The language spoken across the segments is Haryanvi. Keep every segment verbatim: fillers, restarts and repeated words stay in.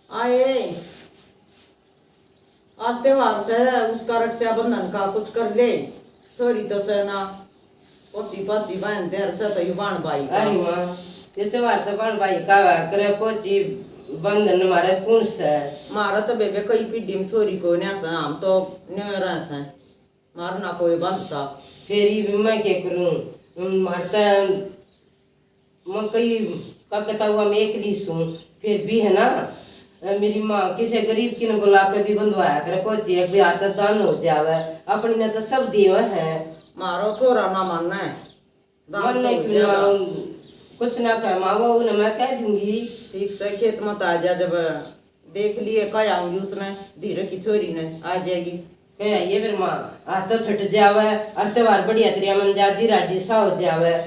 आए, आज त्योहार से, उसका रक्षाबंधन का कुछ कर ले। छोरी तो से ना, पोची पाची बहन देर से तो यू बाण भाई का। अरे माँ, ये त्योहार तो बाण भाई का हुआ करे, पोची बंधन मारे कौन से? मारा तो बेबे कई पीढ़ी में छोरी को न्या से, हम तो न्या रह से। मार ना कोई बांधता। फिर भी मैं क्या करूं? मारता मैं कई का कहता हुआ मैं एकली सूं, फिर भी है ना, मेरी माँ किसी गरीब की ने बुला के भी बंधवाया करे, पोची एक भी हाथ दान हो जावे, अपनी ने तो सब देवे है। मारो छोरा ना माने, दान मन तो नहीं हो क्यों ना, जाएगा। कुछ ना कह माँ, वो उन्हें मैं कह दूंगी। ठीक से खेत मत आ जा, जब देख लिए, कह आऊंगी उसने, धीरे की छोरी ने, आ जाएगी। कह आइए फिर माँ, हाथ तो छट जावे, और त्योहार बढ़िया तरिया मन जा, जी राजी सा हो जावे।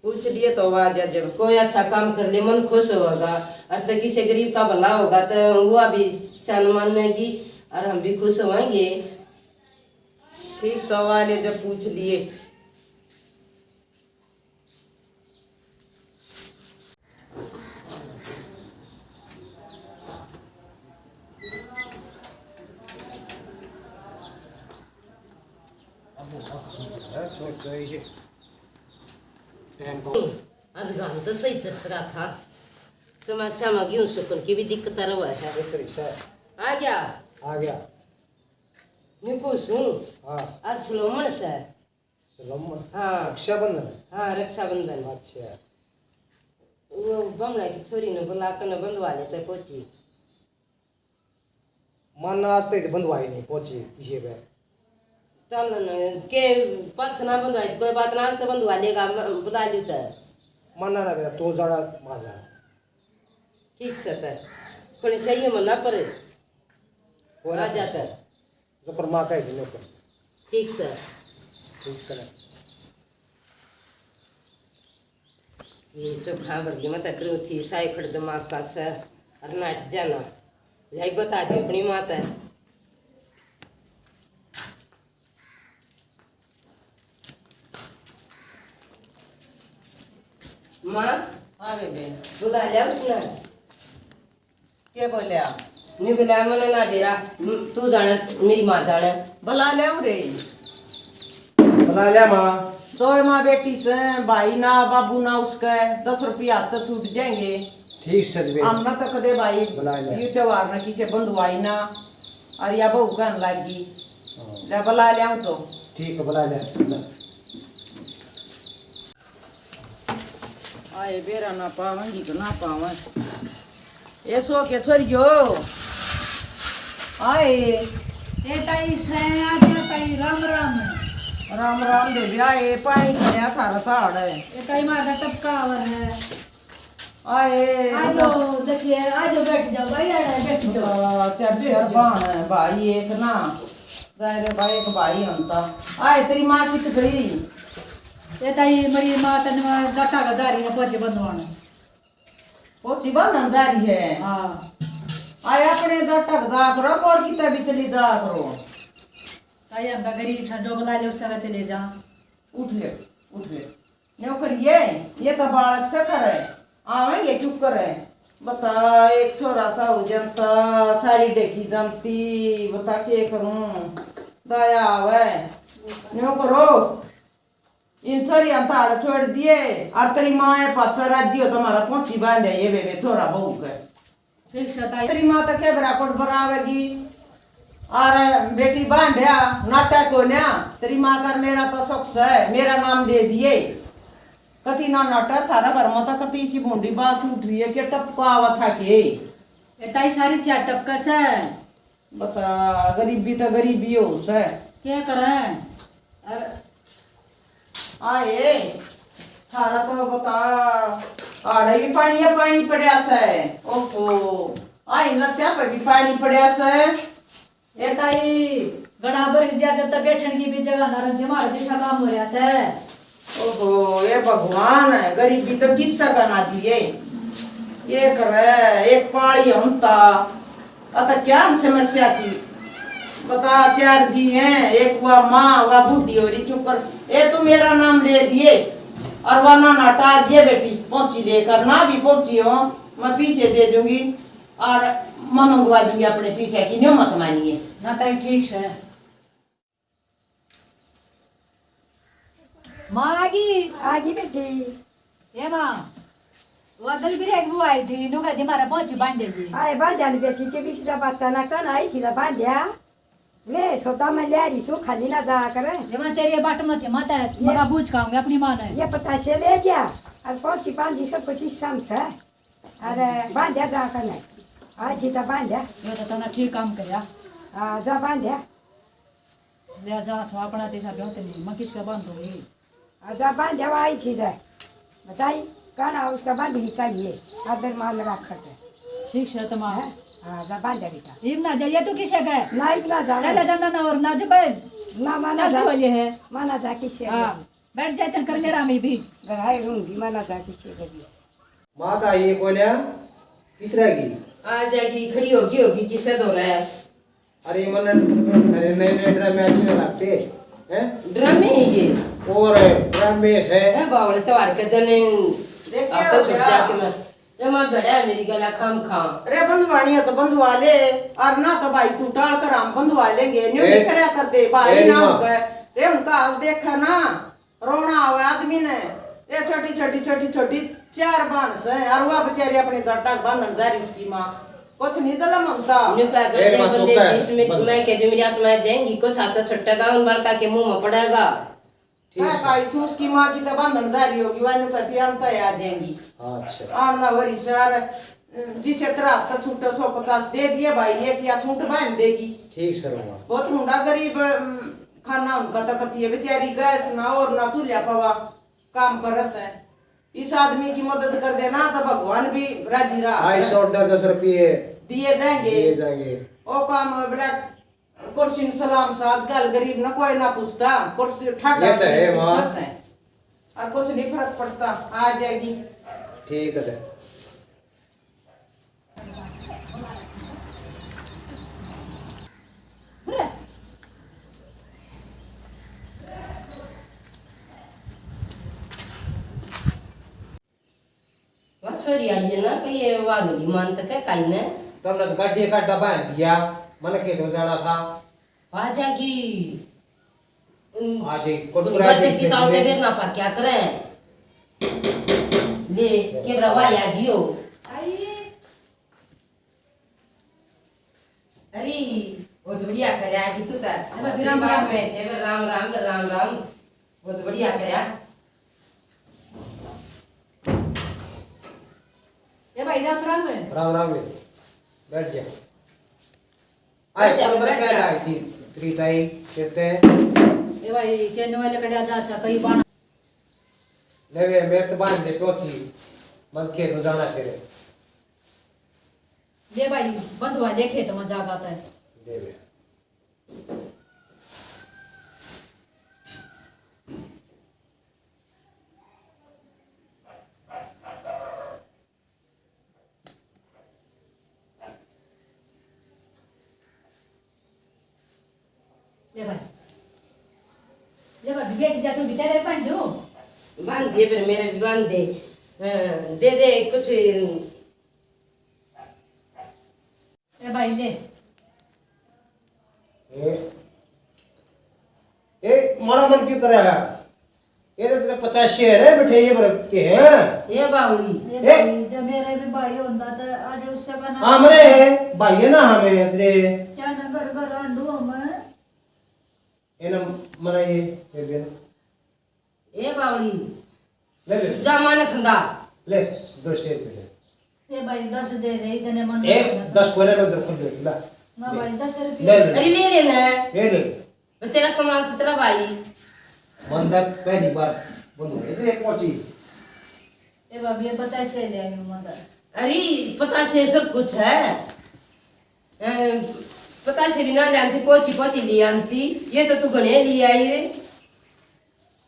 पूछ लिए तो आ जा जब। कोई अच्छा काम कर ले, मन खुश होगा, और तो किसी गरीब का भला होगा, तो वो भी सन मानेगी, और हम भी खुश होंगे। ठीक तो आ ले, जब पूछ लिए। आज घाम तो सही चरचरा था, समस्या में गेहूं सुकन की भी दिक्कत रहा है। आ गया। आ गया। निकू सूं। हाँ। आज सलोमन से। सलोमन? हाँ। रक्षाबंधन? हाँ, रक्षाबंधन। अच्छा। वो बमला की छोरी ने बुला के न बंधवा लेते पोची। मन आज तक बंधवाई नहीं पोची किसी पे। चल न, के पक्ष ना बंधवाई तो कोई बात ना, आज तो बंधवा लेगा, म-, बुला ली तो। मन ना बेटा, तू जरा माजा। ठीक से तो। कोई सही मना पर। और आ जा सर। जो पर माँ का ही नौकर। ठीक सर। ठीक सर। ये चोखा भर के मत करो थी, साई खड़ दिमाग का सर, और नाट जाना। लाई बता दी अपनी माँ तै। माँ। हाँ बेबे। बुला लिया उसने। के बोल्या? नहीं बुलाया मैंने ना बेरा, तू जाने, मेरी माँ जाने। बुला ले रे। बुला लिया माँ। सोए माँ बेटी से, भाई ना, बाबू ना उसके, दस रुपया हाथ तो छूट जाएंगे। ठीक सर बे। हम ना तो कदे भाई, बुला लिया। ये त्योहार ना किसे बंधुआई ना, और या बहू कहन लागी। हाँ। ले बुला लिया तो। ठीक है, बुला लिया। आए बेरा ना पावेंगी तो ना पावे। ए सो के छोरियो। आए। ए ताई सै, आ जा ताई, राम राम। राम राम बेबी, आए पानी खड़या थारा ताड़ है। ए ताई मार का टपका आवर है। आए। आ जाओ, देखिए, आ जाओ, बैठ जाओ भाई, आ जाओ, बैठ जाओ। आ, क्या बेहरबान है भाई, एक ना। जाए रे भाई, एक भाई अंता। आए, तेरी माँ कित गई? ए ताई, मेरी माँ तने गाटा का जा रही है, पोचे बंधवाना। पोची बांधन जा रही है। हाँ। आए अपने दो टक जा करो, और कितना भी चली जा करो। ताई हम तो गरीब छा, जो बुला ले उससे चले जा। उठ ले, उठ ले। न्यो करिए, ये तो बालक से करे। आवेंगे क्यों करे? बता, एक छोरा सा हो जनता, सारी ढेकी जानती, बता के करूं? दया आवे। न्यो करो। इन छोरियां ताड़ छोड़ दिए, और तेरी माँ ए पाछा राजी हो, तुम्हारा पोंची बांधे ये बेबे छोरा बहू के। ठीक से ताई। तेरी माँ तो के बराकोट बरावेगी, और बेटी बांध्या नाटा को न्या, तेरी माँ कर मेरा तो सुख से, मेरा नाम दे दिए। कति ना नाटा थारा घर में तो कति इसी भूंडी बात उठ रही है, के टपका आवा था के? ए ताई सारी चार टपका से। बता, गरीबी तो गरीबी हो सै। क्या करें? अरे आए, थारा तो बता, आड़े भी पानी या पानी पड़या सै। ओहो, आई लत्या पे भी पानी पड़या सै। ए ताई, घड़ा बरस जा जब तक बैठन की भी जगह ना रखी, हमारा दिशा काम हो रहा सै। ओहो, ये भगवान है, गरीबी तो किस्सा का ना दिए। ये करे, एक पाली हम था, अत क्या समस्या थी? बता, चार जी हैं, एक वा माँ, वा बूढ़ी हो रही, क्यों कर, ए तू मेरा नाम ले दिए, और वा ना नाटा जे बेटी पहुंची लेकर, ना भी पहुंची हो, मैं पीछे दे दूंगी। और मैं मंगवा दूंगी अपने पीछे की, न्यो मत मानिए। ना ताई ठीक से। माँ आ गई। आ गई बेटी। ए माँ, वो अदल भी एक बुआ आई थी, नु कहती मारा पोची बांधे जी। आए बांध्या ने बेटी, के भी सीधा बात ना कर, आई थी ना बांध्या। ले, सोता मैं ले रही सू, खाली ना जा करे। ये मैं तेरी बाट मत, मत है, ये मरा बूझ खाऊंगी अपनी माँ ने। ये पता से ले जा, और कौन सी पांच सौ पच्चीस सम से, अरे बांध्या जा करने, आज ही तो बांध्या। ये तो तने ठीक काम करया। हाँ, जा बांध्या। ले जा, सो अपना तेसा डोंट नहीं, मैं किसका बांधूंगी? अच्छा, बांध्या आई थी रे। बताई, कहना उसका बांधनी चाहिए, आदर मान रख के। ठीक से तो माँ। हैं? हाँ, जा बांध्या बेटा। इब ना जाइए तू किसे के? ना, इब ना जाऊँ। चले जाना ना और ना जब ना, माना चलती जा। वाली है। माना जा किसे हाँ, के। बैठ जाए तन कर ले रामी भी। घर आए रहूंगी, माना जा किसे के भी। माता ये कोन्या कितरा की? आ जाएगी, खड़ी होगी, होगी किसे दो रहा है। अरे मन, अरे नए नए ड्रामे अच्छे ना लगते हैं। ड्रामे है ये। और ड्रामे से है बावड़े त्योहार के दिन। देखिए, अब तो हो छुट गया। जाके मैं, ये मां बड़ा है मेरी गला खाम खाम। अरे बंधवानी है तो बंधवा ले, और ना तो भाई तू टाल कर हम बंधवा लेंगे। न्यू ए, नहीं करया कर दे भाई ए, ना माँ। होकर। रे उनका हाल देखा ना, रोना आवे आदमी ने। ये छोटी छोटी, छोटी छोटी चार बाण से, और वह बेचारी अपनी जट्टा बांधन जा रही उसकी माँ। कुछ नहीं दलम होता। न्यू क्या ए, करते हैं बंदे तो शीश में, बंद। मैं कह दूं मेरी आत्मा देंगी, कुछ हाथ छुट्टेगा, उन बालका के मुंह में पड़ेगा। ठीक है। भाई, सूस की माँ की तो बांधन जा रही होगी, वह न्यू कहती अंत आ जाएंगी। अच्छा। आना हो रही सर, जिसे तरह हाथ छुट्टे सौ पचास दे दिए भाई, ये किया सूट बांध देगी। ठीक सर, माँ। बहुत मुंडा गरीब, अम, खाना उनका तो कती है बेचारी, गैस ना और ना चूल्हा पवा। काम करे से। इस आदमी की मदद कर देना तो भगवान भी राजी रहा। ढाई सौ दस रुपये दिए जाएंगे। दिए जाएंगे। ओ काम बेटा, कुर्सी न सलाम सा, आजकल गरीब न कोई ना पूछता, कुर्सी ठाठा ये तो है, पूछे माँ। से। और कुछ नहीं फर्क पड़ता, आ जाएगी। ठीक है। वा छोरी आई है ना, कि ये वागली मान तक है काई ने। तमने तो गाड़ी का डब्बा है दिया, मन के तो जाना था। आ जाएगी। आज एक कोटपुरा की ताऊ के बेर ना पा क्या करे। ले, के रवा आ गयो। अरे, बहुत बढ़िया करया कि तू तो। अरे, राम राम। में थे, राम राम, राम राम। बहुत बढ़िया करया। ए भाई, राम राम। राम राम। बैठ जा। आए, बैठ जा, पर बैठ क्या जा। आई थी, तेरी ताई, कहते हैं। ए भाई, कहने वाले कड़ा जा सा, कई बाण। ले वे, मेरे तो बाण दे, तो थी, मन के तो जाना तेरे। ले भाई, बंधवा ले खेत में जागा तै। ले ले। ले भाई। ले भाई, बैठ जा, तू भी तेरे बांध दो। बांध दे, फिर मेरे भी बांध दे। हाँ, दे दे कुछ। ए भाई, ले। ए, ए, माड़ा मन क्यों करे है? ये तो तेरे पचास शेर है, बैठे ये भर के हैं। ये बावली। ए ए? भाई, जब मेरे भी भाई होता तो आज उससे का नाम हाँ, मरे है, भाई है ना हमें तेरे। क्या ना घर घर आंडू हम। ये ना मरा ये, ये भी ना। ए बावली, ले ले। जा माने खंदा। ले, दो सौ रुपये ले। ए भाई, दस दे दे, इतने मन ए, में दस कोने में दे, खुद दे, ला। ना ले। भाई, दस रुपये। ले ले। अरे ले लेना। ये ले। मैं तेरा कमाल से तेरा भाई। मंदा पहली बार बोलूं, इधर एक पहुंची। ए भाभी, ये पता से ले आई हूँ मंदा। अरे, पता से सब कुछ है। अ, पता से भी ना जानती, पोची पोची ले आनती। ये तो तू घणे ले आई रे।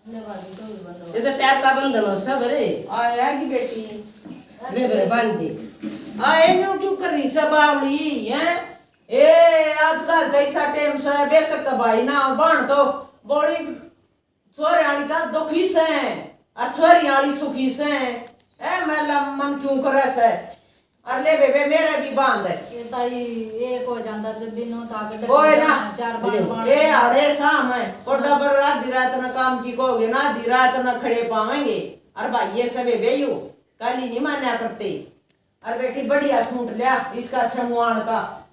ले भाभी, तो भी बंधो। ये तो प्यार का बंधन हो सब रे। आया की बेटी। ले बरे बांध दे। आए न्यू क्यों कर रही सब बावली, हैं? ए, आजकल तो ऐसा टाइम से बेशक तो भाई ना हो, बाण तो बड़ी छोरे आली तो दुखी से, और छोरी आली सुखी से। ए, मैं मन क्यों करे से? अरे ले बेबे, मेरे भी बांध है। ये ताई, एक हो जांदा जब भी नौ था के कोई ना। चार बांध ले। बांध ए, अड़े सा मैं, को डबर आधी रात ना काम की कहोगे ना, आधी रात ना खड़े पावेंगे। अरे भाई, ये सब है बेयू, काली नहीं मान्या करते। अरे बेटी, बढ़िया सूट लिया इसका समुआन का।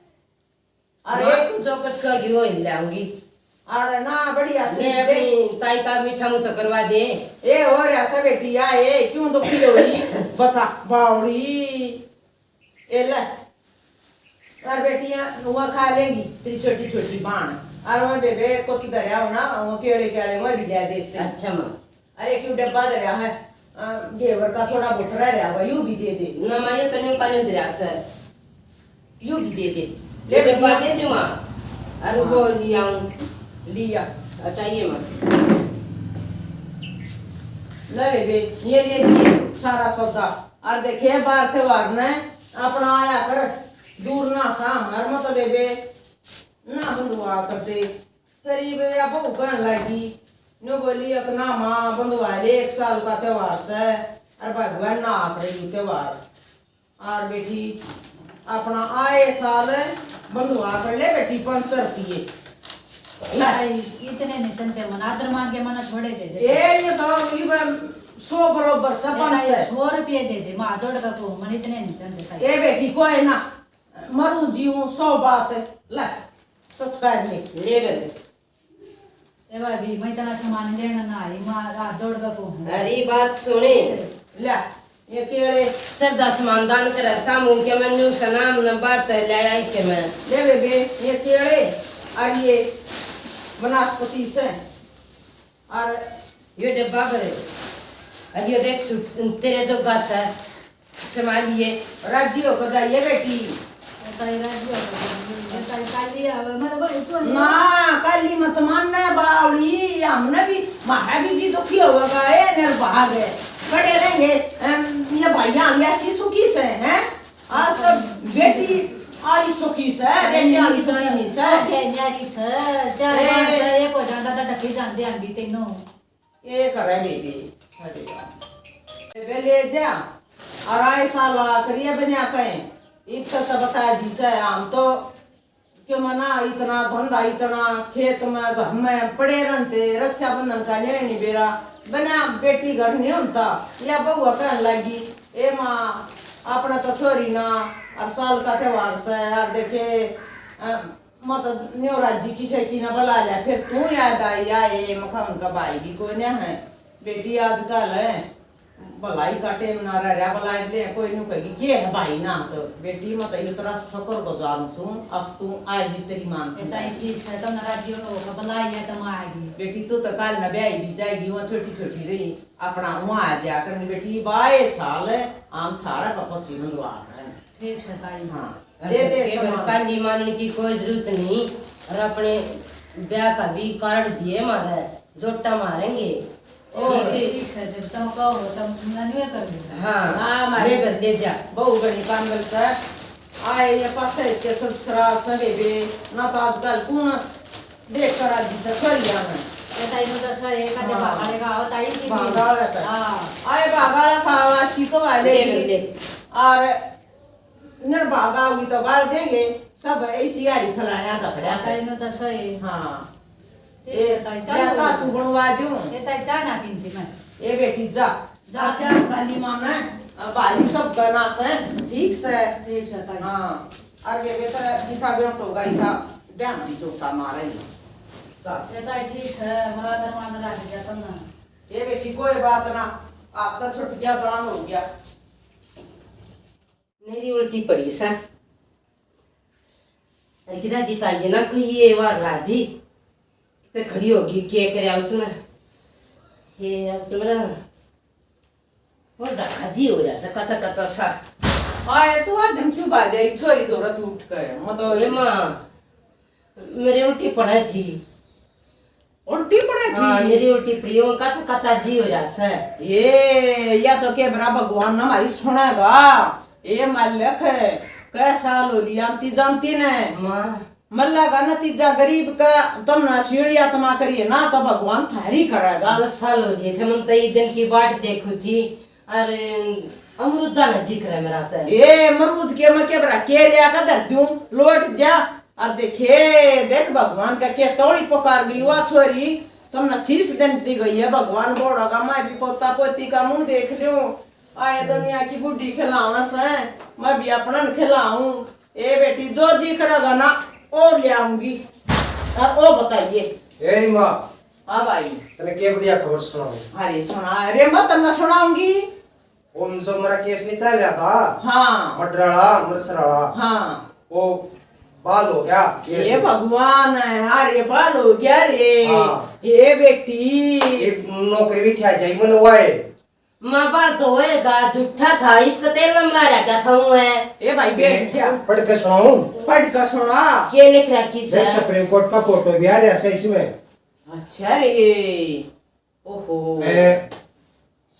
अरे माँ, तू जो कुछ कहोगी वो ही लाऊंगी। अरे ना, बढ़िया ले, सूट दे। अपनी ताई का मीठा मुंह तो करवा दे। ए, हो रहा सा बेटी, या ए, क्यों दुखी हो रही? बता, बावड़ी। ए ले। और बेटियां वो खा लेंगी, तेरी छोटी छोटी बाण। और वो बेबे कुछ धरया हो ना, वो केले केले वो भी ले देते। अच्छा माँ। अरे क्यों डब्बा धरया है? अ, घेवर का थोड़ा बहुत रह रहा है, यू भी दे दे। ना माँ, ये तो नहीं काले धरया सर। यू भी दे दे। ये ले डब्बा बेटियां। दे दे माँ। और वो ले आऊं। लिया। हटाइए माँ। ले बेबे, ये ले लिए सारा सौदा। और देखे, बार त्योहार ने अपना आया कर, दूर ना सा, हर मत बेबे ना बंधुआ कर दे। फिर ये बे अब कहन लगी, नो बोली, "अक ना माँ, बंधुआ ले, एक साल का त्योहार से, और भगवान ना आ रही त्योहार।" और बेटी, अपना आए साल बंधुआ कर ले बेटी, पाँच सौ रुपये। भाई, इतने नहीं चलते मन, आदर मान के मन थोड़े दे दे। ए, ये तो इब सौ बरोबर से, ये पाँच सौ। सौ रुपये दे दे, माँ जोड़ का को मन इतने नहीं चलते भाई। ए बेटी, कोई ना, मरूं जीऊं सौ बात, ले, सच कह ले। ले बेटे। ए भाभी, मैं इतना सामान लेना ना आई, माँ हाथ जोड़ का को। अरे बात सुने। ले, ये केले। श्रद्धा सामान दान करे, सामू के मन्नू सनाम न बात ले आई के मैं। ले बेबे, ये केले, और ये वनस्पति से, और यो डब्बा भरे। और यो देख सूट, तेरे जोगा से, संभालिए। राजी होकर जाइए बेटी। ताई राजी होकर जाइए। ताई काली आवे, मेरे भाई को ना। ना, काली मत मानना बावड़ी, हमने भी, म्हारा भी जी दुखी होगा, ए निर्भाग है। बड़े रहेंगे, अम, ये भाइयां आली ऐसी सुखी से हैं। आज तो बेटी आली सुखी से, बेटी आली सुखी नहीं से। सुखी न्यारी से, चार ए। पांच से, एक हो जाता तो ढकी जाते हम भी तीनों। ये करे बेबे, अरे बेबे ले जा, और आए साल आखिरी है बनिया कहें, इब तो सब बता दी से, हम तो क्यों मना, इतना धंधा, इतना खेत में, घर में पड़े रहते, रक्षाबंधन का लेने बेरा बना बेटी घर नहीं होता, या बहू कहने लगी, "ए माँ, अपना तो छोरी ना, और साल का त्योहार से, यार देखे, अ, मत न्यो राजी किसे की ना बुला लिया, फिर तू याद आई आए, मखा उनका भाई भी कोई ना है, बेटी आजकल है।" भलाई का टेम ना रह रहा, भलाई ले कोई न्यू कहेगी, "के है भाई ना?" तो बेटी, मैं तो इतना शुक्र गुजारूं सूं, अब तू आएगी, तेरी मान ए ताई ठीक से, तो नाराजी हो, हो, भलाई है, तो मैं आएगी। बेटी, तू तो काल ना ब्याही भी जाएगी, वो छोटी छोटी रही, अपना वहाँ आ जाया करेंगे बेटी, बाए साल हम थारा का पच्ची बंधवा रहे हैं। ठीक से ताई। हाँ, अरे दे दे के सामान। काली मानने की कोई जरूरत नहीं, और अपने ब्याह का भी कार्ड दिए मारे, जोटा मारेंगे। ओ, ठीक है। ठीक है, जब तुम कहो, तब मैं न्यू कर दूंगा। हाँ, हाँ, मारे ले भर ले जा। बहू बनी काम करता है। आए ये पासे के संस्कार सगे बे, ना तो आजकल कौन देख कर आज से कर लिया मैं। ये ताई नु तो सही, कदे हाँ। भागाले का होता ही नहीं। भागाला का। हाँ। आए भागाला का आवाज सीखो वाले ले की। ले। और निर्भाग होगी तो गाल देंगे, सब ऐसी यारी फलाने आता पड़ा। ताई नु तो सही। हाँ। ठीक ए, है, ताई, या चाय चाचू बनवा दूं। ए, ताई, चाय ना पीती मैं। ए बेटी, जा। जा। अच्छा, काली माँ ने, अ, भारी सब करना से, ठीक से। ठीक से, ताई। हाँ। और बेबे तो हिसाब में तो होगा, हिसाब ध्यान भी जोता मारे। जा। ए, ताई, ठीक से, मला दरमान रख दिया तुमने। ए बेटी, कोई बात ना, आप तो छुट गया, दान हो गया। मेरी उल्टी पड़ी सा। गिरा दी ताई ना कोई ये वार ला दी। ते खड़ी होगी, के करया उसने? हे, आज तो मेरा वो रखा जी हो रहा सा, कचा कचा सा। आए तू आदम क्यों बाजे, छोरी धोरा तू उठ कर, मतलब ये माँ, मेरी उल्टी पड़े थी। उल्टी पड़े थी? हाँ, मेरी उल्टी पड़ी, वो कच-, कचा जी हो जा से। ये, या तो के बरा भगवान ना हमारी सुनेगा। ये मालिक, कै साल हो लिया, आंती जानती ने। माँ। मल्ला का नतीजा गरीब का, तुम ना सीढ़ी आत्मा करिए ना, तो भगवान थारी करेगा। दस साल हो गए थे, मन तो ये दिन की बाट देखू थी। अरे, अमरूदा ना जिक्र है मेरा तो। ए अमरूद के मैं के बरा के लिया का धर दूं, लोट जा। और देखे, देख भगवान का के तौड़ी पुकार गई वा छोरी। तुमने शीश दिन दी गई है भगवान बोड़ा का। मैं भी पोता पोती का मुंह देख लियो। आए दुनिया की बुढ़ी खिलावा से, मैं भी अपना न खिलाऊं। ए बेटी, जो जी करेगा ना, ओ ले आऊंगी। और ओ बताइए। ए री माँ। हाँ भाई। तने के बढ़िया खबर सुनाऊं? अरे सुना, अरे मैं तन्ने सुनाऊंगी। उन जो मेरा केस नहीं चल रहा था? हाँ। मर्डर वाला, मर्डर वाला। हाँ। वो बाल हो गया केस। हे भगवान, अरे बाल हो गया रे। हाँ। हे बेटी। एक नौकरी भी थी जाई मैंने वाए। माँ बाल तो होएगा, झूठा था, इसका तेल न मिला रहा क्या था वो है? ए भाई, बैठ जा। पढ़ के सुनाऊं? पढ़ के सुना। के लिख रहा किस ये है? सुप्रीम कोर्ट का फोटो भी आ रहा है इसमें। अच्छा रे। ओहो। ए,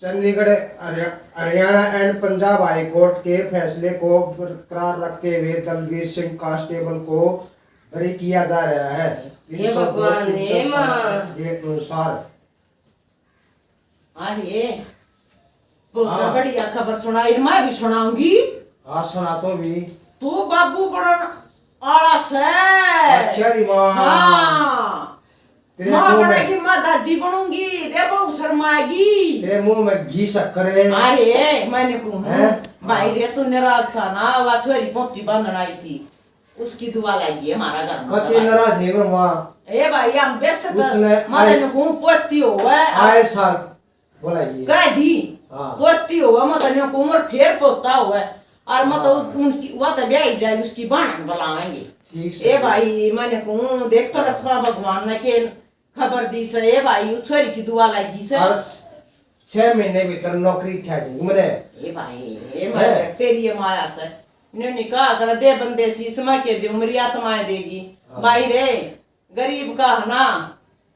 चंडीगढ़ हरिया-, हरियाणा एंड पंजाब हाई कोर्ट के फैसले को बरकरार रखते हुए दलबीर सिंह कांस्टेबल को बरी किया जा रहा है। हे तीन सौ दो, भगवान, हे तीन सौ सात माँ। के अनुसार। अरे, बहुत हाँ। बढ़िया खबर सुनाई, मैं भी सुनाऊंगी। हाँ, सुना तो भी। तू बाबू बनन आला से। अच्छा री माँ। हाँ। तेरे माँ मुंह में बनेगी, माँ दादी बनूंगी, दे बहू शर्माएगी। तेरे मुंह में घी शक्कर है। अरे, मैंने कहूँ, हैं? भाई रे, तू नाराज था ना, वह छोरी पोती बांधन आई थी, उसकी दुआ लगी है हमारा घर में। कति नाराज है वो माँ। ए भाई, हम बेइज्जत उसने मत आई नुकूं, पोती होवे। आए साल बुलाइए। कह दी, हाँ। पोती होवे, मत नुकूं, और फिर पोता होवे। और मत हाँ। उनकी, वह तो ब्याह ही जाए, उसकी बाण बुलावेंगे। ठीक से। ए भाई, मैंने कहूं, देख तो रथवा भगवान ने के खबर दी से, ए भाई, उस छोरी की दुआ लगी से। और छह महीने भीतर नौकरी थी जाएगी मने। ए भाई, ए हैं? मालिक, तेरी ये माया से। इन्होंने कहा कर दे बंदे सी, इसमें के दे उमरी आत्माएं देगी। हाँ। भाई रे, गरीब का है ना,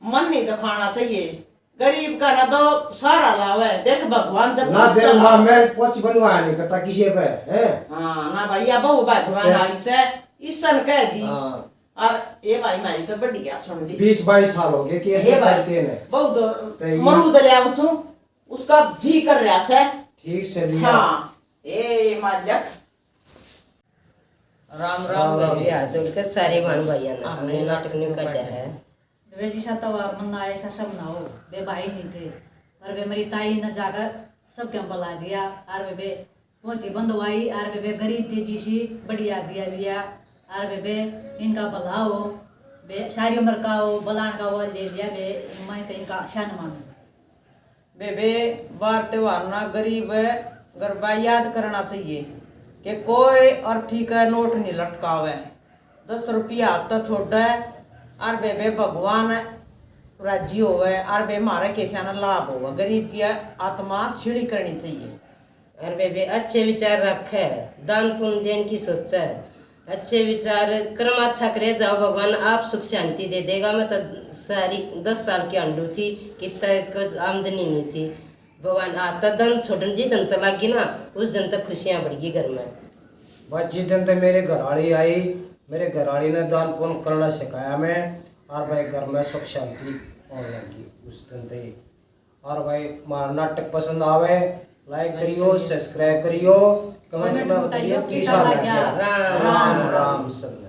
मन नहीं दिखाना चाहिए। गरीब का ना दो सहारा लावे। देख भगवान जब ना कुछ दे चला माँ, मैं कुछ बनवाया नहीं करता किसी पे, हैं? हाँ, ना भाई, अब वो भगवान हैं? आई से, ईसन कह दी। हाँ। और ये भाई, मारी तो बढ़िया सुन ली। बीस बाईस साल हो गए केस ए में भाई, करते ने। बहुत तो ये मरूद ले आऊं सू, उसका जी कर रहा से। ठीक से लिया। हाँ, ए मालिक। राम राम राम राम। भैया, जोड़ के सारे भाण भाइयां ने हाँ, हमने नाटक नहीं काटा है। वे जिसा त्योहार मनाए, ऐसा सब ना हो, वे भाई नहीं थे, पर वे मेरी ताई ने जाकर सबके बुला दिया, और वे, वे पहुंची बंधवाई, और वे, वे गरीब थे जिसी बढ़िया दिया लिया, और वे, वे इनका भला हो, वे सारी उम्र का हो, बलान का वो ले लिया, वे मैं तो इनका शान मानू। बेबे, बार त्योहार ना गरीब गरबा याद करना चाहिए कि कोई अर्थी का नोट नहीं लटकावे, दस रुपया हाथ तो छोड़े। और बेबे, भगवान राजी होवे, और बे, म्हारे किसा ने लाभ होवे। गरीब की आत्मा सीढ़ी करनी चाहिए। और बेबे, अच्छे विचार रखे, दान पुण्य देन की सोचे। अच्छे विचार कर्म अच्छा करे जाओ, भगवान आप सुख शांति दे देगा। मैं तो सारी दस साल की हांडू थी, कितना कुछ आमदनी नहीं थी। भगवान हाथ तो दन छोड़न जी दन तो लागी ना, उस दिन तो खुशियां बढ़ गई घर में। बस जिस दिन तो मेरे घर वाली आई, मेरे घर वाली ने दान पुण्य करना सिखाया मैं, और भाई घर में सुख शांति होने लगी उस दिन तो ही। और भाई, हमारा नाटक पसंद आवे, like करियो, subscribe करियो, comment में बताइयो किसा लग गया। राम राम। राम राम सब।